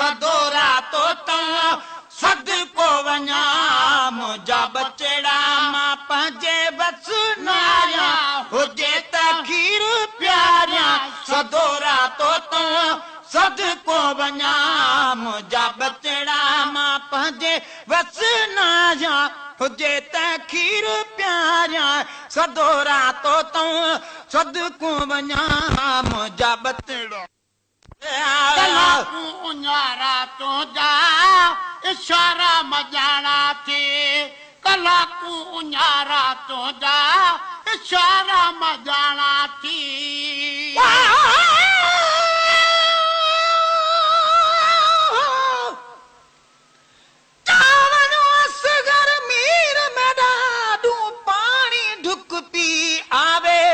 सदोरा तो सदको वञा मुंहिंजा बचड़ा मां पंहिंजे बस न आहियां हुजे त खीर प्यारियां सदोरा तो सदको वञा मुंहिंजा बचड़ा मां पंहिंजे बस न आहियां हुजे त खीर प्यारियां सदोरा तो सदको वञा मुंहिंजा बचड़ा। उञारा तुंहिंजा इशारा मॼाणा थी, कलाक उञारा तुंहिंजा इशारा मॼाणा थी। असगर मीर में ॾाढो पाणी ढुक पी आवे,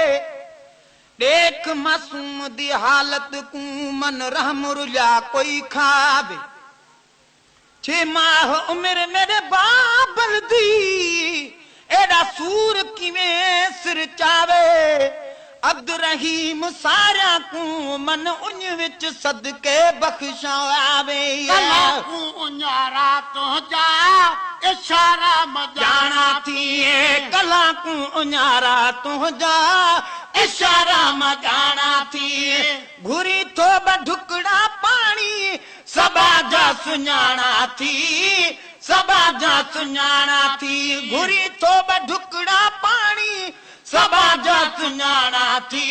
देख मासूम दी हालत कू मन रहम रुलिया कोई खावे। 6 माह उम्र मेरे बाबल दी एॾा सूर किवें सिर चावे। अब्दुल रहीम सारियां कू मन उञ विच सदके बख़्शावे। उञारा तुंहिंजा इशारा मॼाणा थी, कलाक उञारा तुंहिंजा इशारा मॼाणा थी। घुरी थो ॿ ढुकड़ा पाणी सबा जा सुञाणा थी, सबा जा सुञाणा थी। घुरी थो ॿ ढुकड़ा पाणी सबा जा सुञाणा थी,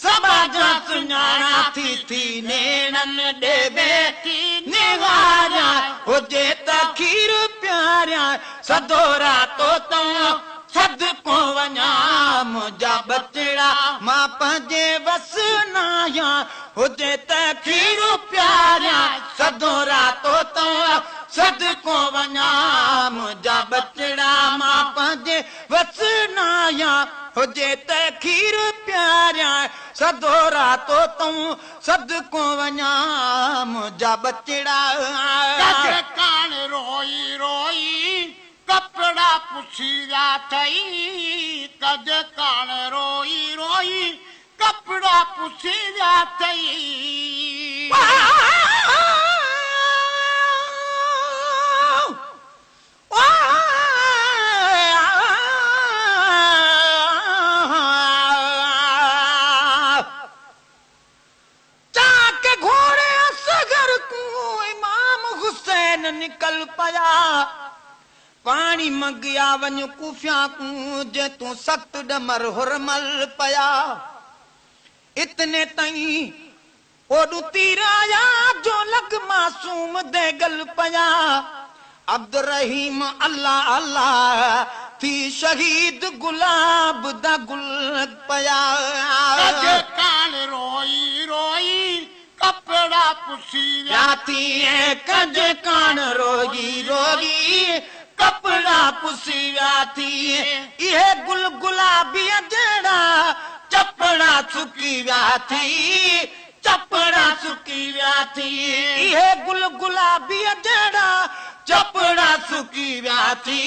सबा जा सुञाणा थी। थी नेणनि ॾे वेठी निहारियां हुजे त खीर प्यारियां सदोरा तो सदको वञा मुंहिंजा बचड़ा मां पंहिंजे वस न आहियां हुजे त खीर प्यारियां सदोरा तो सदको वञा मुंहिंजा बचड़ा मां पंहिंजे वस न आहियां हुजे त खीर प्यारियां सदोरा तो सदको वञा मुंहिंजा बचड़ा। कान रोई रोई कपड़ा पुछी विया अथई, कज कान रोई रोई कपड़ा पुछी विया अथई। चाक घोड़े असगर कू इमाम हुसैन निकल पया, पाणी मंगिया वञ कुफिया कू जे तूं सख़्त ॾमर हुरमल पया। इतने ताईं ओॾू तीर आया जो लॻ मासूम दे गल पया। अब्दुल रहीम अल्लाह अल्लाह थी शहीद गुलाब दा गुल पया। कान रोई रोई कपड़ा पुछी विया थी, कज कान रोई रोई कपड़ा पुसी विया थी। इहे गुल गुलाबी जहिड़ा चपड़ा सुकी विया थी, चपड़ा सुकी विया थी। इहे गुल गुलाबी जहिड़ा चपड़ा सुकी विया थी,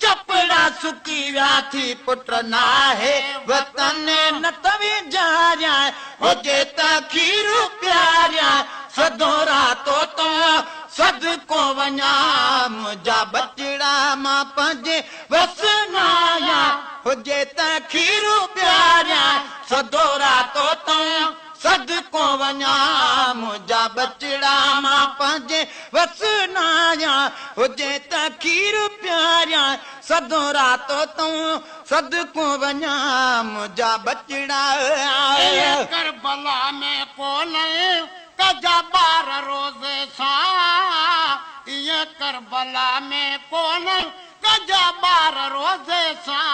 चपड़ा सुकी विया थी। पुट नाहे वतन न तवी जारियां हुजे त खीर प्यारियां सदोरा तो सदको वञा मुंहिंजा बचड़ा मां पंहिंजे वस न आहियां हुजे त खीर प्यारियां सदोरा तो सदको वञा मुंहिंजा बचड़ा मां पंहिंजे वस न आहियां हुजे त खीर प्यारियां सदोरा तो सदको वञा मुंहिंजा बचड़ा। करबला में कोन कजा ॿार रोज़े सां, इहे करबला में कोन कजा ॿार रोज़े सां।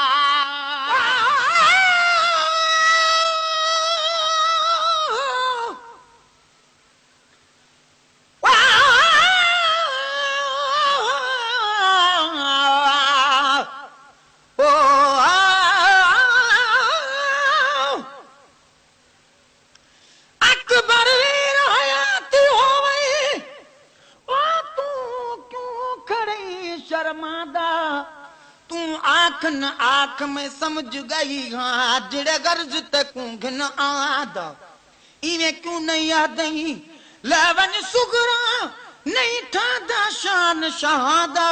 अकबर हयाती हो तूं क्यों खड़े शर्मादा, तू आख न आख में समझ गई हाँ जड़े गर्ज ते घिन आदा। इवें क्यों नहीं आदई لهه وڃ صغرا نئين ٺهندا شان شهادا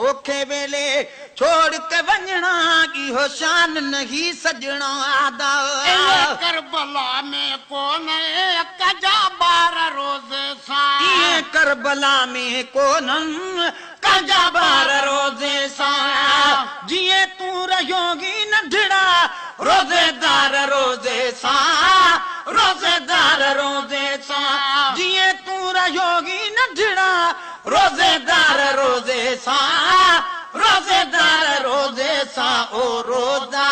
اوکي ويلي ڇوڙ ڪي وڃڻا اهو شان نهي سڄڻا دا. ايئن ڪربلا ۾ ڪونهي ڪجا ٻار روزي سان. ايئن ڪربلا ۾ ڪونهن ڪجا ٻار روزي سان. جيئن تون رهيو هين ننڍڙا روزيدار روزي سان روزيدار روزي سان. جيئن تون رهيو هين ننڍڙا روزيدار روزي سان روزيدار روزي سان او روزا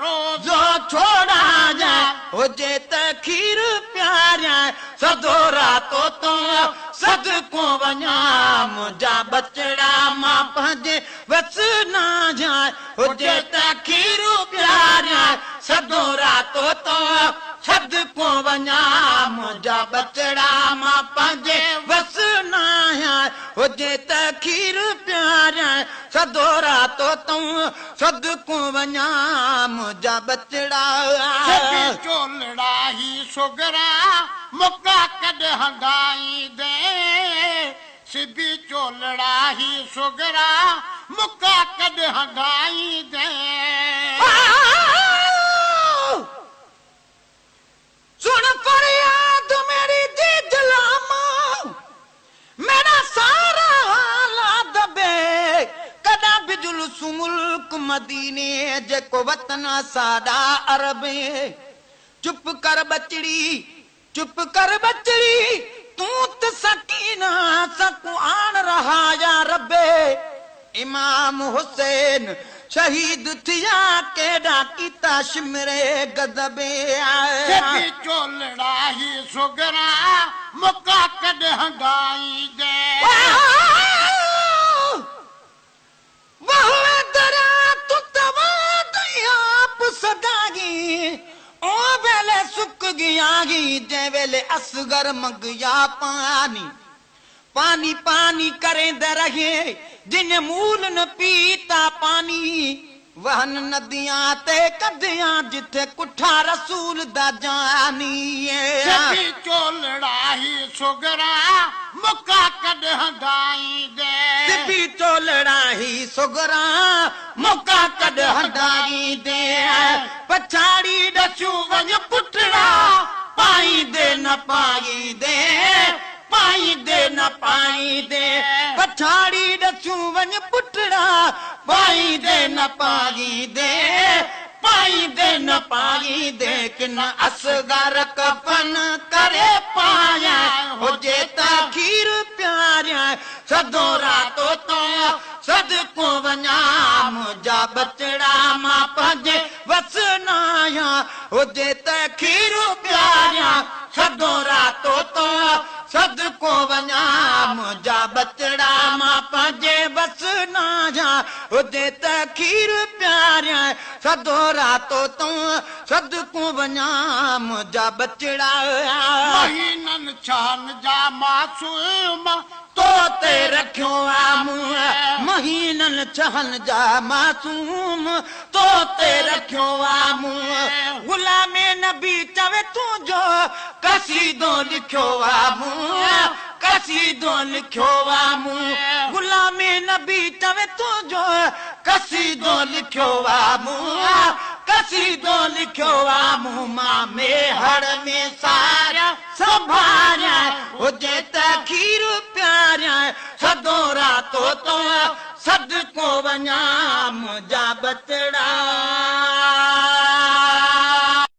روزو ڇوڙايان هجي ته کير پياريان سڌو راتو تون صدقو وڃان منهنجا ٻچڙا مان پنهنجي وس ناهيان هجي ته کير پياريان سڌو راتو تون صدقو وڃان منهنجا ٻچڙا مان پنهنجي وس ناهيان هجي ته کير پياريان سڌو راتو تون صدقو وڃان منهنجا ٻچڙا. سبي چولڙا هي سگرا مڪا ڪڏهن هنڌائيندين سبي چولڙا هي سگرا مڪا ڪڏهن هنڌائيندين. سڻ فرياد ميري جي جلاما ميرا سارا حال دبي ڪڏا به جلوس ملڪ مديني جيڪو وطن اساڏا عربي چپ ڪر ٻچڙي چپ ڪر ٻچڙي تون ته سڪينه سڪون آڻ رهايا ربي امام حسين شهيد ٿيا ڪيڏا ڪيتا شمري غضبي. سبي چولڙا هي سگرا مڪا ڪڏهن هنڌائيندين. وهه دريا تون ته وهندي آپ سدائين او ويلي سڪ گيا هي جنهن ويلي اصغر منگيا پاني پاني پاني ڪريندي رهي جن مول نه پيتا پاني وهن نديان تي ڪڍيان جٿي ڪٺا رسول دا جاني. سبي چولڙا هي سگرا مڪا ڪڏهن هنڌائيندين. سبي چولڙا هي سگرا مڪا ڪڏهن هنڌائيندين. پڇاڙي ڏسيون وڃ پٽڙا پائيندي نه پائيندين پائيندي نه پائيندين. پڇاڙي ڏسيون وڃ پٽڙا پائيندي نه پائيندين پائيندي نه پائيندين. ڪن اصغر ڪفن ڪري پايان هجي ته کير پياريان سڌو راتو تون صدقو وڃان منهنجا ٻچڙا مان پنهنجي وس ناهيان هجي ته کير پياريان سڌو راتو تون صدقو وڃان منهنجا ٻچڙا مان پنهنجي وس ناهيان هجي ته کير پياريان سڌو راتو تون صدقو وڃان منهنجا ٻچڙا. مهينن ڇهن جا معصوم تو تي رکيو آ مون مهينن ڇهن جا معصوم تو تي رکيو آ مون غلام نبي چوي تنهنجو قصيدو لکيو آ مون قصيدو لکيو آ مون غلام نبي چوي تنهنجو قصيدو لکيو آ مون قصيدو لکيو آ مون مان ميهڙ ۾ ساريان سنڀاريان هجي ته کير پياريان سڌو راتو تون صدقو وڃان منهنجا ٻچڙا.